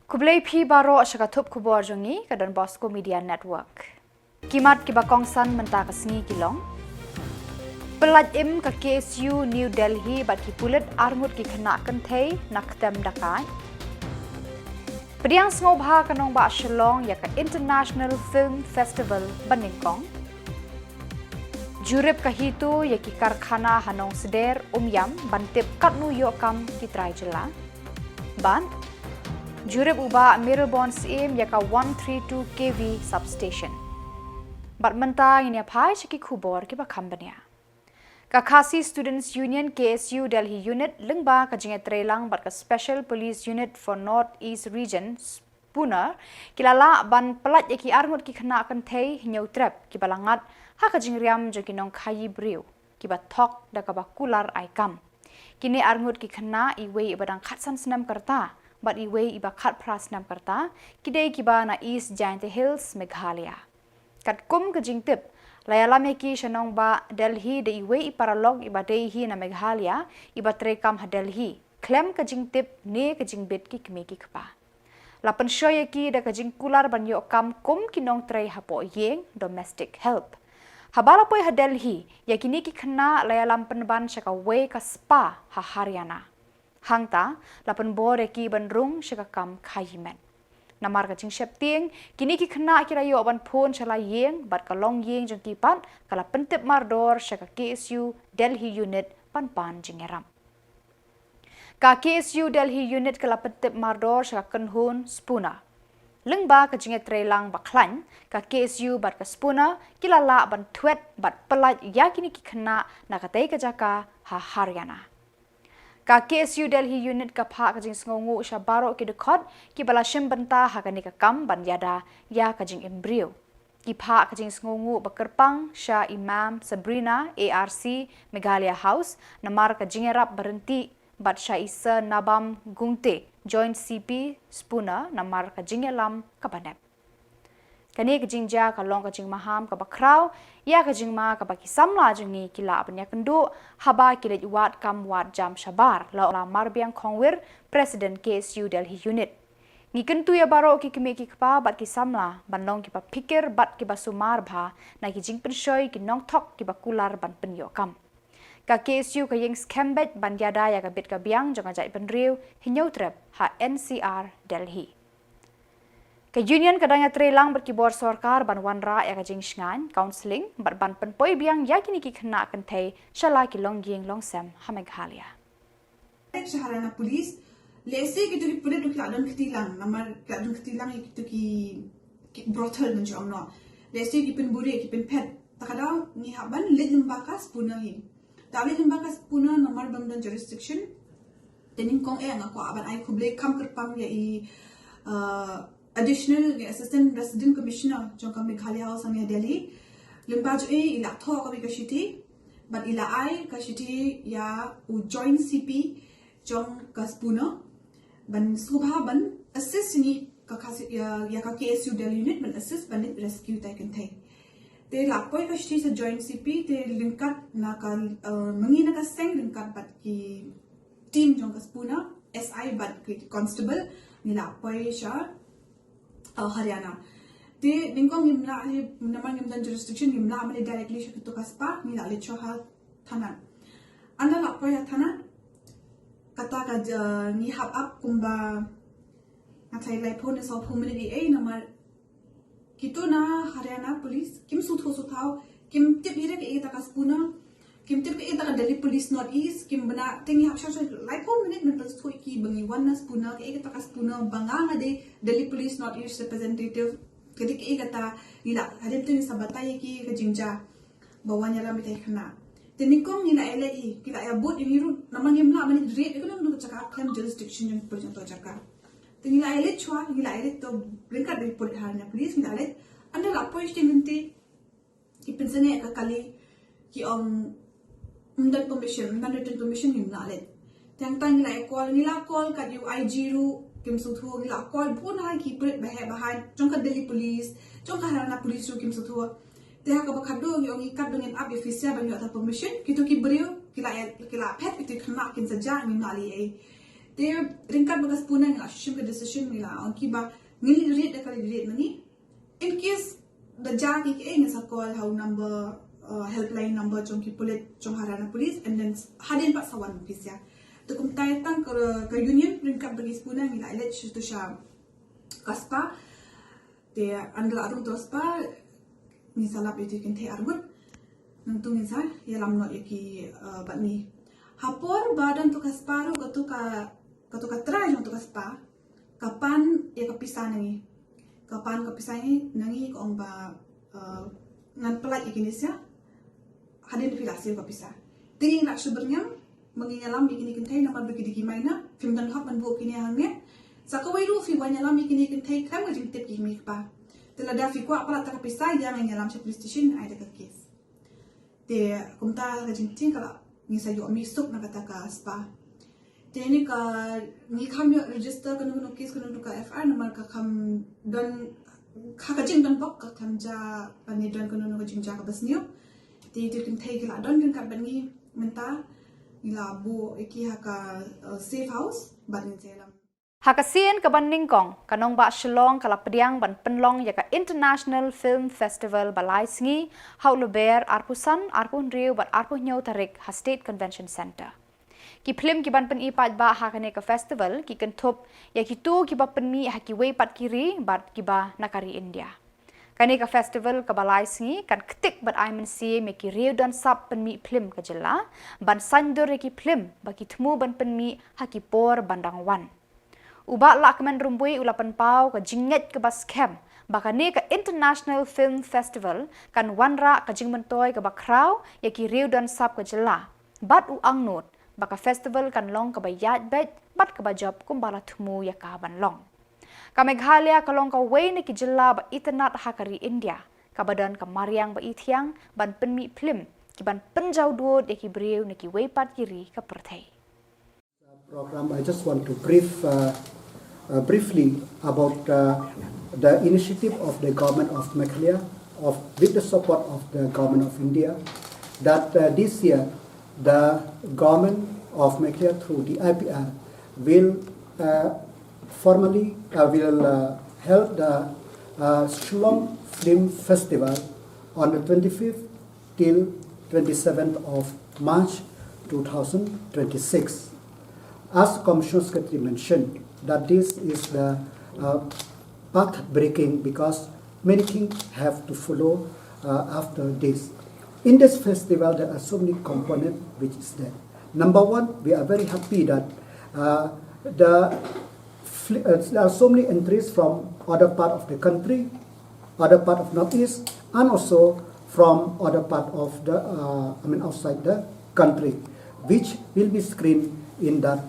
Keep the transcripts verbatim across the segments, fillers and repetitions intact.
Khublei phi baroh sha ka thup khubor jong ngi ka Don Bosco Media Network. Ki mat kiba kongsan mynta ka sngi ki long: Pyllait im ka K S U New Delhi bad ki pulit, arngut ki khynnah kynthei na ktem dakaid. Pdiang sngewbha ka nongbah Shillong ïa ka International Film Festival banyngkong. Jurip ka HITO ïa ki karkhana ha Nongsder Umiam ban tip katno ïoh kam ki trai jylla. Bad jurip u Bah Mayralborn Syiem ïa ka one three two K V substation. Bad mynta ngin ïa phai sha ki khubor kiba kham bniah. Ka Khasi Students Union K S U Delhi Unit lyngba ka jingïatreilang bad ka Special Police Unit for North East Region, SPUNA, ki la lah ban pyllait ïa ki arngut ki khynnah kynthei Hynñiewtrep kiba la ngat ha ka jingriam jong ki nongkhaïi briew kiba thok da kaba kular ai kam. Kine arngut ki khynnah, iwei iba dang khatsan snem ka rta bad iwei iba khatphra snem ka rta, ki dei kiba na East Jaintia Hills, Meghalaya. Katkum ka jingtip, la ïalam ïa ki sha nongbah Delhi da iwei i paralok iba dei hi na Meghalaya, iba treikam ha Delhi, khlem ka jingtip ne ka jingbit ki kmie ki kpa. La pynshoi ïa ki da ka jingkular ban ïoh kam kum ki nongtrei hapoh ïing, domestic help. Haba la poi ha Delhi, ïa kine ki khynnah la ïalam pynban sha kawei ka spa ha Haryana. Hangta, la pynbor ïa ki ban rung sha ka kam khaïi met. Namar ka jingsheptieng, kine ki khynnah ki la ïoh ban phone sha la ïing bad ka longïing jong ki pat ka la pyntip mardor sha ka K S U Delhi Unit ban pan jingïarap. Ka K S U Delhi Unit ka la pyntip mardor sha ka kynhun SPUNA. Lyngba ka jingïatreilang ba khlaiñ, ka K S U bad ka SPUNA ki la lah ban thwet bad pyllait ïa kine ki khynnah na katei ka jaka ha Haryana. Ka K S U Delhi Unit ka phah ka jingsngewnguh sha baroh ki dkhot kiba la shim bynta ha kane ka kam ban ïada ïa ka jingim briew. Ki phah ka jingsngewnguh ba kyrpang sha i Mam Sabrina, A R C, Meghalaya House, namar ka jingïarap ba ryntih, bad sha i Sir Nabam Gungte, Joint C P, SPUNA, namar ka jingïalam kaba nep. Kane ka jingjia ka long ka jingmaham kaba khraw ïa ka jingma kaba ki samla jong ngi ki lah ban ïakynduh haba ki leit wad kam wad jam shabar, la ong u Marbiang Khongwir, President K S U Delhi Unit. Ngi kyntu ïa baroh ki kmie ki kpa bad ki samla ban long kiba phikir bad kiba sumar bha na ki jingpynshoi ki nongthok kiba kular ban pynïoh kam. Ka K S U ka ïeng skhem beit ban ïada ïa ka bit ka biang jong ka jaitbynriew Hynñiewtrep ha N C R Delhi. Ka Union ka dang ïatreilang bad ki bor sorkar ban wanrah ïa ka jingshngaiñ, counselling, bad ban pynpoi biang ïa kine ki khynnah kynthei sha la ki longïing longsem ha Meghalaya. Sha Haryana Police, lehse kito ki pulit ruh ki la don kti lang, namar ki la don kti lang ïa kito ki, ki brothel ngan shu ong noh. Lehse ki pynburi, ki pynphet. Te ka daw ngi hap ban leit lyngba ka SPUNA hi. Te leit lyngba ka SPUNA namar bym don jurisdiction. Te nyngkong eh nga kwah ban ai khublei kham kyrpang ïa i, uh, Additional, ïa Assistant Resident Commissioner jong ka Meghalaya House hangne ha Delhi. Lyngba jong i, i la thoh kawei ka shithi bad i la ai ka shithi ïa u Joint C P jong ka SPUNA ban sngewbha ban assist ngi ka, ka, ïa, ïa ka K S U Delhi Unit ban assist ban leit rescue ïa ki kynthei. Te la poi ka shithi sha Joint C P, te ryngkat na ka, eh, ma ngi na ka seng ryngkat bad ki team jong ka SPUNA, S I bad ki constable, ngi la poi sha, uh, Haryana. Te nyngkong ngim lah hi, namar ngim don jurisdiction, ngim lah ban leit directly sha kito ka spa, ngi la leit shuwa ha thana. Ynda la poi ha thana, kata ka, uh, ngi hap ap kumba, nga tharai laiphew ne sawphew minit ei ei, namar kito na Haryana Police kim sngewthuh sngewthaw, kim tip hi re kaei kata ka SPUNA, kim tip kaei kata ka Delhi Police North East, kim bna. Te ngi hap shuwa shuwa laiphew minit ban pynsngewthuh ïa ki ba ngi wan na SPUNA, kaei kata ka SPUNA, ba nga nga dei Delhi Police North East Representative, ka dei kaei kata. Ngi la, hadien te ngi sa batai ïa ki ka jingjia ba wan ïalam ïa kita ki khynnah. Te nyngkong ngi la ïaleit hi, ki la ïabud ïa ngi ruh, namar ngim lah ban ïaleit ïa kano kano ka jaka khlem jurisdiction jong ki pulit jong kata ka jaka. Te ngi la ïaleit shuwa, ngi la ïaleit to ryngkat bad ki pulit, Haryana Police, ngi la ïaleit. Ynda la poi sha lynti, ki pynsangeh ïa ka kali, ki ong ym don permission, ym don written permission, ngim lah leit. Te hangta ngi la ïa call, ngi la call kat ïa u I G ruh kim sngewthuh, ngi la call bun ha ki pulit baheh baheh, jong ka Delhi Police, jong ka Haryana Police ruh kim sngewthuh. Te ha kaba khadduh ngi ong ngi kat ba ngin ap ïa officer ban ïoh ta permission, kito ki briew ki la ïa, ki la phet, kito ki khynnah kin sa jah, ngim lah leh ei. Te ryngkat bad ka spuna ngi la shim ka decision, ngi la ong ki ba ngin leit rit da ka leit rit na ngi. In case da jia ki kiei, ngin sa call ha u number, uh, helpline number jong ki pulit, jong Haryana Police, and then hadien pat sa wan office ïa. Te kumta tang ka, ka union ryngkat bad ki spuna ngi la leit shuh tu sha ka spa. Te ynda la rung tu spa, ngin sa lap ïa ki kynthei arngut. Nangtu ngin sa ïalam noh ïa ki, uh, bad ngi. Ha por ba don tu ka spa ruh, katu ka, katu ka trai jong tu ka spa ka pan ïa ka pisa na ngi. Ka pan ka pisa na ngi, ka ong ba, uh, ngan pyllait ïa kine sha hadien phi la siew ka pisa. Te ngi la shu byrngem, ma ngi ïalam ïa kine kynthei namar ba ki dei ki minor, phim don hok ban buh kine hangne. Sa kawei ruh phi wan ïalam ïa kine kynthei khlem ka jingtip ki mei kpa. Te lada phi kwah palat ïa ka pisa, ïa ngan ïalam sha police station, ai da ka case. Te kumta ka jingtieng ka la, ngi sa ïoh mih suk na kata ka spa. Te ni ka, ngi kham ïoh register kano kano case, kano kano ka F I R namar ka kham don, ka, ka jingdon bok ka kham jia, ba ngi don kano kano ka jingjia kaba sniew. Te ïa ki kynthei ki la don ryngkat bad ngi mynta, ngi la buh ïa ki ha ka, uh, safe house bad ngi sa ïalam. Ha ka sien kaba nyngkong, ka nongbah Shillong ka la pdiang ban pynlong ïa ka International Film Festival ba lai sngi, ha u Lber arphew san, arphew hynriew bad arphew hynñiew tarik ha State Convention Centre. Ki phlim ki ban pyni paidbah ha kane ka festival ki kynthup ïa kito kiba pynmih ha kiwei pat ki ri bad kiba na ka ri India. Kane ka festival kaba lai sngi kan ktik bad ai mynsiem ïa ki riew don sap pynmih phlim ka jylla, ban saiñdur ïa ki phlim ba ki thmu ban pynmih ha ki por ban dang wan. U Bah Lahkmen Rymbui u la pynpaw ka jingngeit kaba skhem ba kane ka International Film Festival kan wanrah ka jingmyntoi kaba khraw ïa ki riew don sap ka jylla. Bad u angnud ba ka festival kan long kaba ïaid beit bad kaba jop kumba la thmu ïa ka ban long. Ka Meghalaya ka long kawei na ki jylla ba itynnad ha ka ri India, kaba don ka mariang ba ithiang ban pynmih phlim ki ban pynjaw dud ïa ki briew na kiwei pat ki ri ka pyrthei. Program, I just want to brief, uh, uh, briefly about, uh, the initiative of the government of Meghalaya, of, with the support of the government of India, that, uh, this year the government of Meghalaya through D I P R will, uh, formally, uh, will, uh, held the, uh, Shillong Film Festival on the twenty-fifth till twenty-seventh of March two thousand twenty-six. As Commissioner Secretary mentioned, that this is the, uh, path breaking because many things have to follow, uh, after this. In this festival, there are so many components which is there. Number one, we are very happy that, uh, the fl- uh, there are so many entries from other part of the country, other part of Northeast, and also from other part of the, uh, I mean, outside the country, which will be screened in that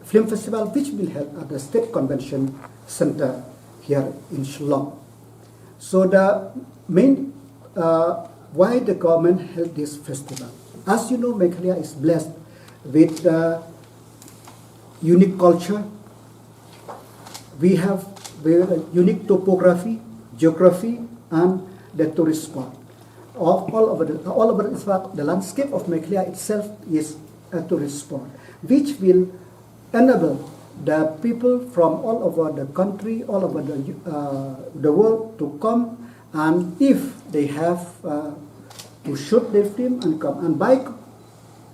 film festival, which will held at the State Convention Center here in Shillong. So the main, uh, why the government held this festival? As you know, Meghalaya is blessed with, uh, unique culture. We have very unique topography, geography, and the tourist spot. Of all over the, all over, in fact, the landscape of Meghalaya itself is a tourist spot, which will enable the people from all over the country, all over the, uh, the world to come, and if they have, uh, to shoot their film and come, and by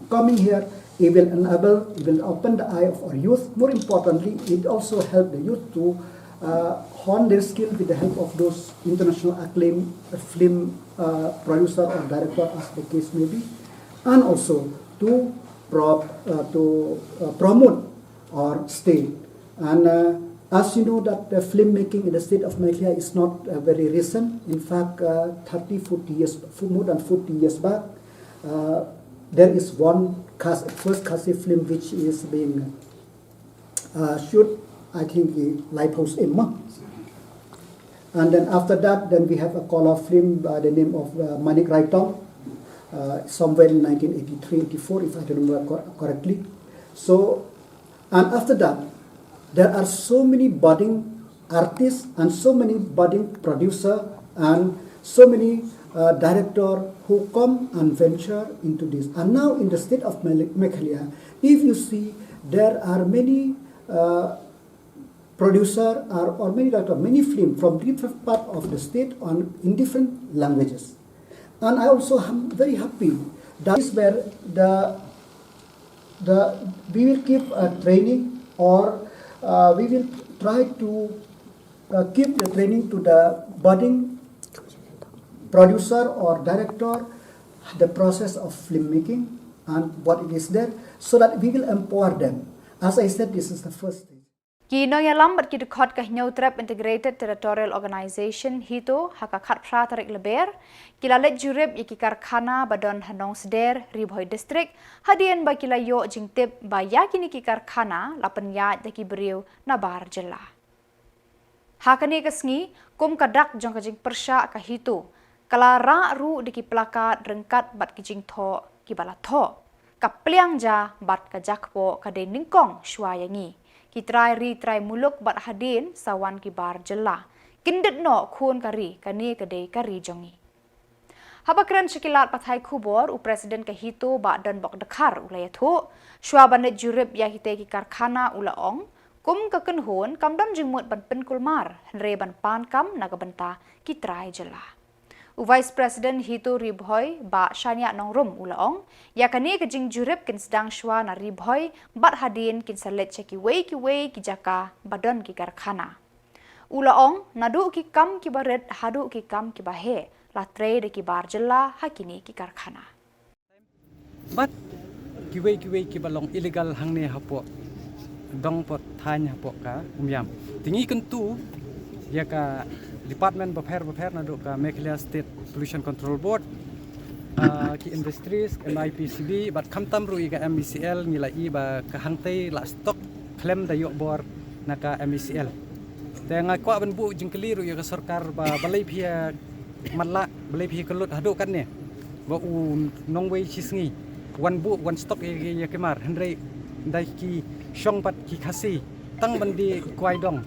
coming here, it will enable, it will open the eye of our youth. More importantly, it also help the youth to, uh, hone their skill with the help of those international acclaimed film, uh, producer or director, as the case may be, and also to prop, uh, to, uh, promote our state. And, uh, as you know that the filmmaking in the state of Meghalaya is not, uh, very recent. In fact, uh, thirty, forty years, f- more than forty years back, uh, there is one Khas- first Khasi film which is being, uh, shoot, I think, in Lighthouse Imma. And then after that, then we have a Kolar film by the name of, uh, Manik Raitong, uh, somewhere in nineteen eighty-three, eighty-four, if I remember cor- correctly. So, and after that, there are so many budding artists and so many budding producer and so many, uh, director who come and venture into this. And now in the state of Mel- Meghalaya, if you see, there are many, uh, producer or, or many director, many film from different part of the state on in different languages. And I also am very happy that is where the the we will give a training or uh, we will try to uh, give the training to the budding producer or director the process of filmmaking and what it is there so that we will empower them. As I said, this is the first stage. Ki nongïalam bad ki dkhot ka Hynñiewtrep Integrated Territorial Organization HITO ha ka khatphra tarik Lber ki la leit jurip ïa ki karkhana ba don ha Nongsder, Ri Bhoi District, hadien ba ki la ïoh jingtip ba ïa kine ki karkhana la pynïaid da ki briew na bar jylla. Ha kane ka sngi, kum ka dak jong ka jingpyrshah ka HITO, ka la rah ruh da ki plakat ryngkat bad ki jingthoh kiba la thoh. Ka pliang ja bad ka jakpoh ka dei nyngkong shuwa ïa ngi. Ki trai ri trai muluk bad hadien sa wan ki bar jylla. Kyndit noh khun ka ri, kane ka dei ka ri jong ngi. Haba kren sha ki lad pathai khubor, u President ka HITO Bah Donbok Dkhar u la ïathuh, shuwa ban leit jurip ïa kitei ki karkhana u la ong, kum ka kynhun kam don jingmut ban pynkulmar, hynrei ban pan kam na ka bynta ki trai jylla. U Vice President HITO Ri Bhoi Bah Shaniah Nongrum u la ong, ïa kane ka jingjurip kin sdang shuwa na Ri Bhoi bad hadien kin sa leit sha kiwei kiwei ki jaka ba don ki karkhana. U la ong, naduh ki kam kiba rit haduh ki kam kiba heh, la trei da ki bar jylla ha kine ki karkhana. Bad kiwei kiwei kiba long illegal hangne hapoh dong, hapoh thaiñ, hapoh ka Umiam. Te ngi kyntu ïa ka department bapher bapher naduh ka Meghalaya State Pollution Control Board, ah, ki industries, M I P C B, bad khamtam ruh ïa ka M E C L, ngi la ïohi ba ka hangtei la stock khlem da ïoh bor na ka M E C L. Te nga kwah ban buh jingkylli ruh ïa ka sorkar ba balei phi ïa matlah, balei phi ïa kyllut haduh katne, ba u nongwei shisngi wan buh, wan stock ïa, ïa ki mar, hynrei da ki shong pat ki Khasi tang ban die kwai dong.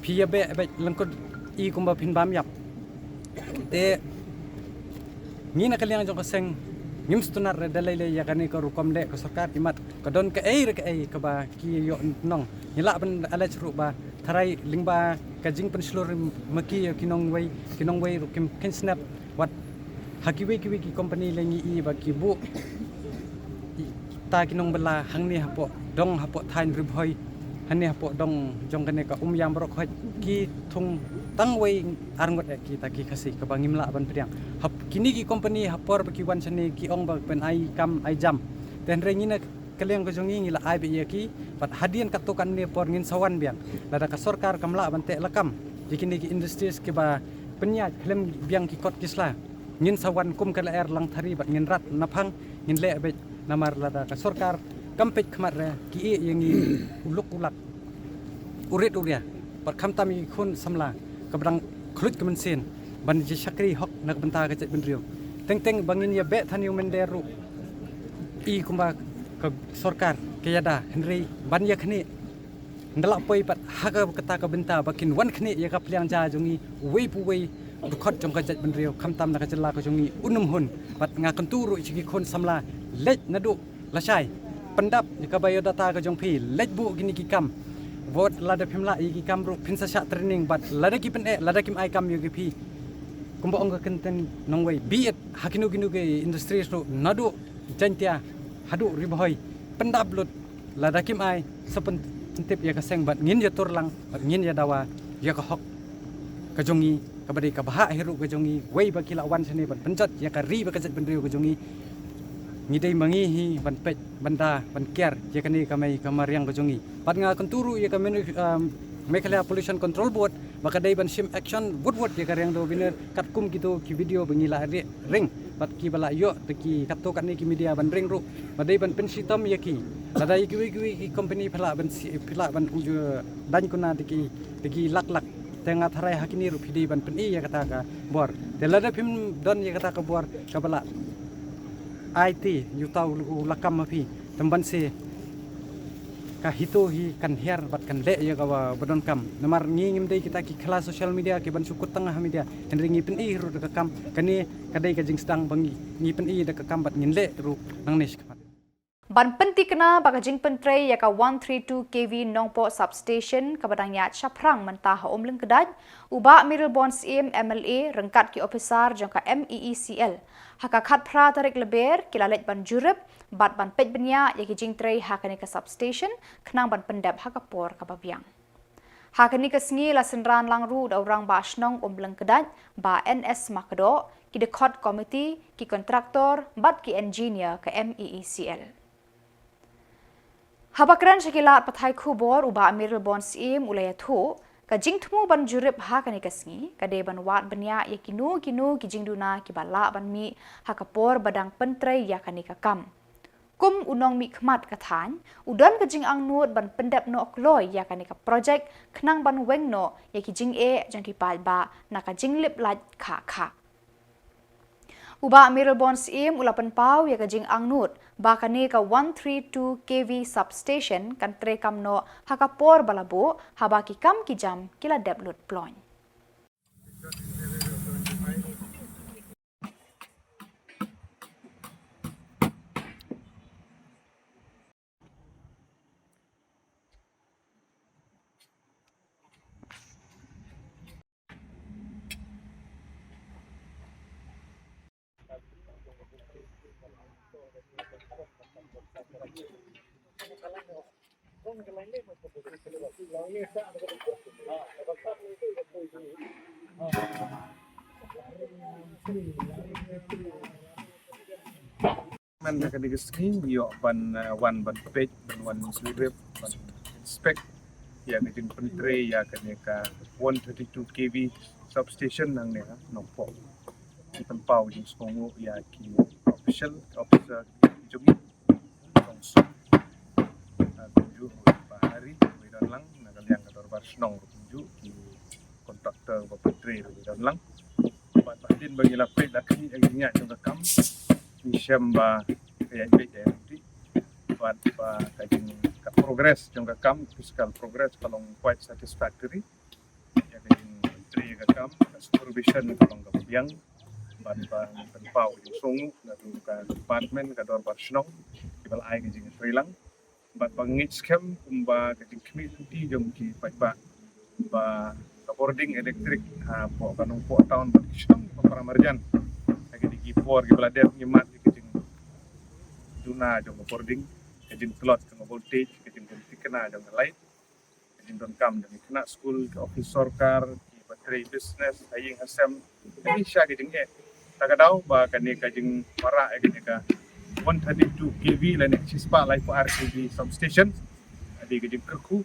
Phi ïa beh beh lyngkut, i kumba phin bam ïap. Te ngi na ka liang jong ka seng ngim sngewtynnat re da lei lei ïa kane ka rukom leh ka sorkar, imat ka don kaei re kaei kaba ki ïoh nong. Ngi lah ban allege ruh ba tharai lyngba ka jingpynshlur ma ki ïa ki nongwei, ki nongwei ruh kim khein snep. Wat ha kiwei kiwei ki company lei ngi ïohi ba ki buh ïa kita ki nongbylla hangne hapoh dong, hapoh thaiñ Ri Bhoi, hangne hapoh dong jong kane ka Umiam baroh khoit, ki thung tang wei arngut eh kita ki Khasi kaba ngim lah ban pdiang. Hap kine ki company ha por ba ki wan shane ki ong ba pynai kam ai jam. Te hynrei ngi na ka liang ka jong ngi ngi la ai beit ïa ki, bad hadien katto katne por ngin sa wan biang. Lada ka sorkar kam lah ban teh lakam ïa kine ki industries kiba pynïaid khlem biang ki kot ki sla, ngin sa wan kum ka lyer Langthari bad ngin rat naphang, ngin leh beit. Namar lada ka sorkar kam peit khmat re, ki ïeh ïa ngi u luk u lak, u rit u ria, bad khamtam ïa ki khun samla kaba dang khluit ka mynsiem ban ïa shakri hok na ka bynta ka jaitbynriew. Teng teng ba ngin ïa beh than ïa u mynder ruh, i kumba ka sorkar ka ïada, hynrei ban ïa khnieh, nda lah poi pat ha kata ka bynta ba kin wan khnieh ïa ka pliang ja jong ngi, uwei pa uwei u dkhot jong ka jaitbynriew, khamtam na ka jylla ka jong ngi un ym hun. Bad nga kyntu ruh sha ki khun samla, leit naduh lashai, pyndap ïa ka biodata ka jong phi, leit buh kine ki kam. Bad lada phim lah ïa ki kam ruh phin sa shah training, bad lada ki pyneh, lada kim ai kam ïa ki phi, kumba ong ka kyntien nongwei, be it ha kino kino ki industries ruh, naduh Jaintia haduh Ri Bhoi, pyndap lut, lada kim ai, sa pyntip ïa ka seng bad ngin ïa tur lang bad ngin ïa dawa ïa ka hok ka jong ngi, kaba dei ka bhah hi ruh ka jong ngi, wei ba ki la wan shane ban pynjot ïa ka ri bad ka jaitbynriew ka jong ngi. Ngi dei ma ngi hi ban peit, ban da, ban kiar ïa kane ka mei ka mariang ka jong ngi. Bad nga kyntu ruh ïa ka mini-, um, Meghalaya Pollution Control Board ba ka dei ban shim action wut wut ïa ka Riangdo Biner katkum kito ki video ba ngi la ri-, ring bad kiba la ïoh da ki katto katne ki media ban ring ruh, ba dei ban pynshitom ïa ki. Lada ïa kiwei kiwei ki company phi lah ban shi-, phi lah ban uju dain kuna da ki, da ki lak lak, te nga tharai ha kine ruh phi dei ban pyni ïa kata ka bor. Te lada phim don ïa kata ka bor kaba la ai te ïa uta u lakam ma phi, tang ban se ka HITO hi kan hiar bad kan leh ïa kaba, ba donkam. Namar ngi ngim dei kita ki khla social media ki ban shu kut tang ha media, hynrei ngi pyni ruh da ka kam. Kane ka dei ka jingsdang ba ngi, ngi pyni da ka kam bad ngin leh ruh nangne shakhmat. Ban pyntikna ba ka jingpyntrei ïa ka one three two K V Nongpoh Substation kaba dang ïaid shaphrang mynta ha Umlyngkdait, u Bah Mayralborn Syiem M L A ryngkat ki ophisar jong ka M E E C L ha ka khatphra tarik Lber ki la leit ban jurip bad ban peit bniah ïa ki jingtrei ha kane ka substation khnang ban pyndep ha ka por kaba biang. Ha kane ka sngi la synran lang ruh da u Rangbah Shnong Umlyngkdait, Bah N S Makdoh, ki dkhot komiti, ki kontraktor bad ki engineer ka M E E C L. Haba kren sha ki lad pathai khubor, u Bah Mayralborn Syiem u la ïathuh, ka jingthmu ban jurip ha kane ka sngi ka dei ban wad bniah ïa kino kino ki jingduna kiba lah ban mih ha ka por ba dang pyntrei ïa kane ka kam. Kum u nongmihkhmat ka thaiñ, u don ka jingangnud ban pyndep noh kloi ïa kane ka projek khnang ban weng noh ïa ki jingeh jong ki paidbah na ka jinglip lait khah khah. U Bah Mayralborn Syiem u la pynpaw ïa ka jingangnud ba kane ka one three two K V substation kan treikam noh ha ka por ba la buh, haba ki kam ki jam ki la dep lut ploiñ. Man ka dei ka sngi ïoh ban, eh, wan ban peit, ban wan jurip, ban inspect ïa ka jingpyntrei ïa kane ka one thirty-two K V substation nangne ha Nongpoh. Ki pynpaw jingsngewnguh ïa ki official, officer jong ngi. Kong Suk, ah, kumjuh Bah Hari, uba don lang, na ka liang ka dorbar shnong ruh kumjuh, ki kontraktor ba pyntrei ruh uba don lang. Bad hadien ba ngi la peit la khmih ïa ka jingïaid jong ka kam, ngi shem ba ka ïaid beit ïaid lynti. Bad ba ka jing, ka progress jong ka kam, physical progress ka long quite satisfactory. Ïa ka jingtrei ïa ka kam, ka supervision ka long kaba biang. Bad ba ngi pynpaw jingsngewnguh naduh ka department, ka dorbar shnong, kiba la ai ka jingïatreilang. Bad ba ngeit skhem kumba ka jingkhmih lynti jong ki paidbah ba ka bording elektrik hapoh ka Nongpoh town bad ki shnong ba para marjan. Ha kine ki por kiba la dep ngi mad ïa ka jingduna jong ka bording, ka jingtlot jong ka voltage, ka jingdon thikna jong ka light. Ka jingdonkam jong ki khynnah skul, ki office sorkar, kiba trei business ha ïing ha sem, ka dei shisha ka jingeh. Ta ka daw ba kane ka jingwanrah ïa kane ka one thirty-two K V lane shispah laiphew ar K V substation, ka dei ka jingkyrkhu.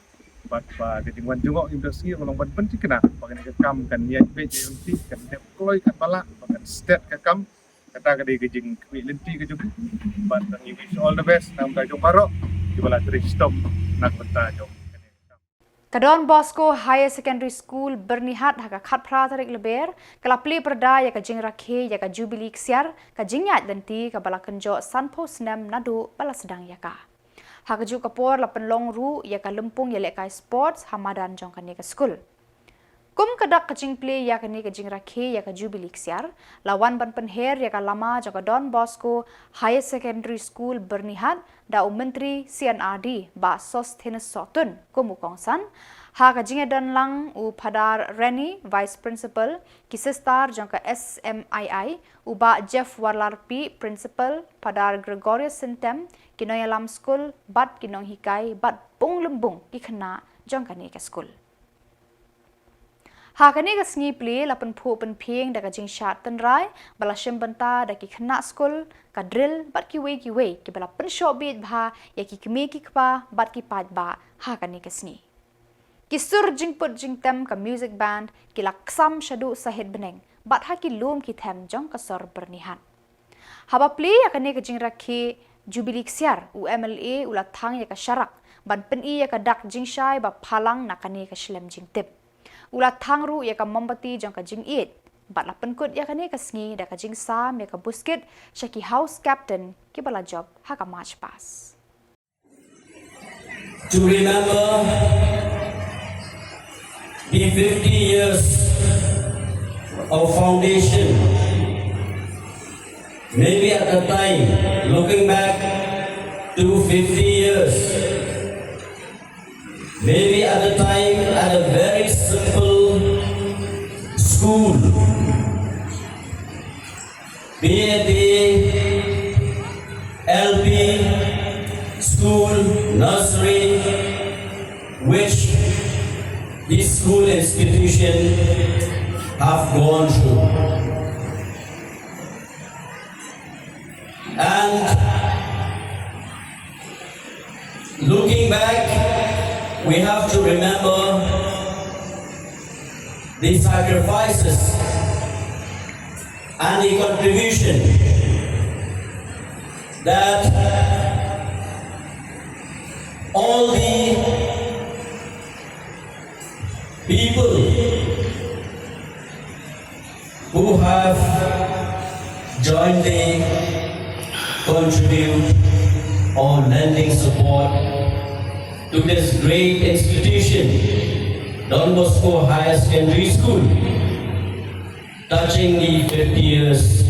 Bad ba ka jingwan jngoh ïa ka sngi ka long ban pynthikna ba kane ka kam kan ïaid beit ïaid lynti, kan dep kloi katba lah, ba kan stet ka kam. Kata ka dei ka jingkhmih lynti ka jong ngi. Bad ngi wish all the best na ka bynta jong baroh kiba la trei shitom na ka bynta jong kane ka kam. Ka Don Bosco Higher Secondary School Byrnihat ha ka khatphra tarik Lber ka la plie pyrda ïa ka jingrakhe ïa ka Jubili Ksiar, ka jingïaid lynti kaba la kynjoh sanphew snem naduh ba la sdang ïa ka. Ha kajuh ka por la pynlong ruh ïa ka lympung ïalehkai sports ha madan jong kane ka skul. Kum ka dak ka jingplie ïa kane ka jingrakhe ïa ka Jubili Ksiar, la wan ban pynher ïa ka lama jong ka Don Bosco Higher Secondary School Byrnihat da u Myntri C and R D Bah Sosthenes Sohtun kum u kongsan. Ha ka jingïadon lang u Phadar Rennie, Vice Principal, ki sister jong ka S M I I, u Bah Jeff Warlarpi, Principal, Phadar Gregorius Syntem, ki nongïalam skul bad ki nonghikai bad bun lymbung ki khynnah jong kane ka skul. Ha kane ka sngi plie la pynphuh pynphieng da ka jingshad tynrai ba la shim bynta da ki khynnah skul, ka drill bad kiwei kiwei kiba la pynshoh bieit bha ïa ki kmie ki kpa bad ki paidbah ha kane ka sngi. Ki sur jingput jingtem ka music band ki la ksam shaduh sahit bneng bad ha ki lum ki them jong ka sor Byrnihat. Haba plie ïa kane ka jingrakhe Jubili Ksiar, u M L A u la thang ïa ka sharak ban pyni ïa ka dak jingshai ba phalang na kane ka shlem jingtip. U la thang ruh ïa ka mombati jong ka jingïeit bad la pynkut ïa kane ka sngi da ka jingsam ïa ka buskit sha ki house captain kiba la jop ha ka march past. To remember the fifty years of foundation. Maybe at the time, looking back to fifty years. Maybe at the time at a very simple school, be it the L P school, nursery, which this school institution have gone through. And looking back, we have to remember the sacrifices and the contribution that all the people who have jointly contribute or lending support to this great institution, Don Bosco Higher Secondary School, touching the fifty years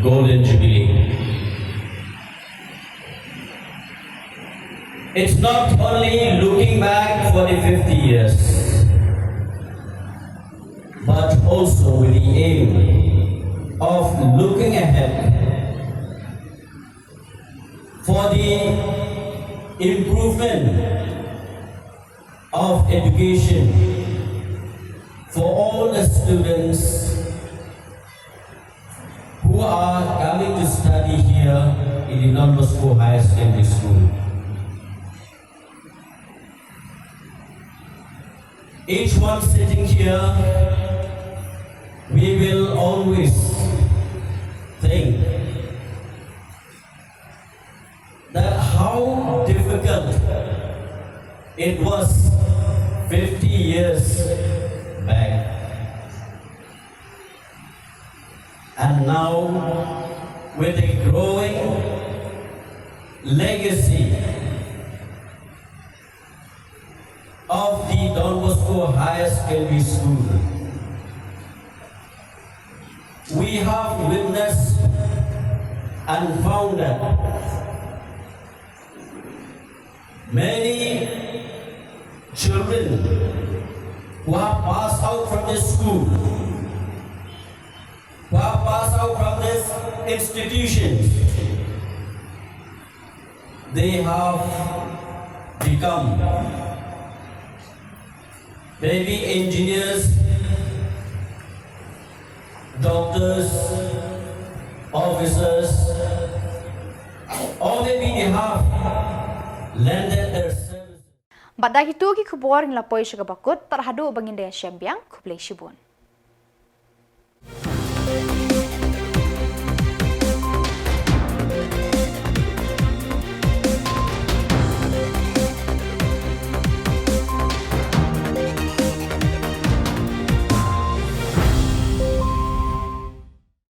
Golden Jubilee. It's not only looking back for the fifty years, but also with the aim of looking ahead for the improvement of education for all the students who are coming to study here in the Don Bosco Higher Secondary School. Each one sitting here, we will always think that how difficult it was fifty years back. And now, with the growing legacy of the Don Bosco Higher Secondary School, we have witnessed and found that many children who have passed out from this school, who have passed out from this institution, they have become maybe engineers, doctors, officers, or maybe they have lended their services. Bad da kitu ki khubor ngi la poi sha kaba kut, tad haduh ba ngin da ïashem biang, khublei shibun.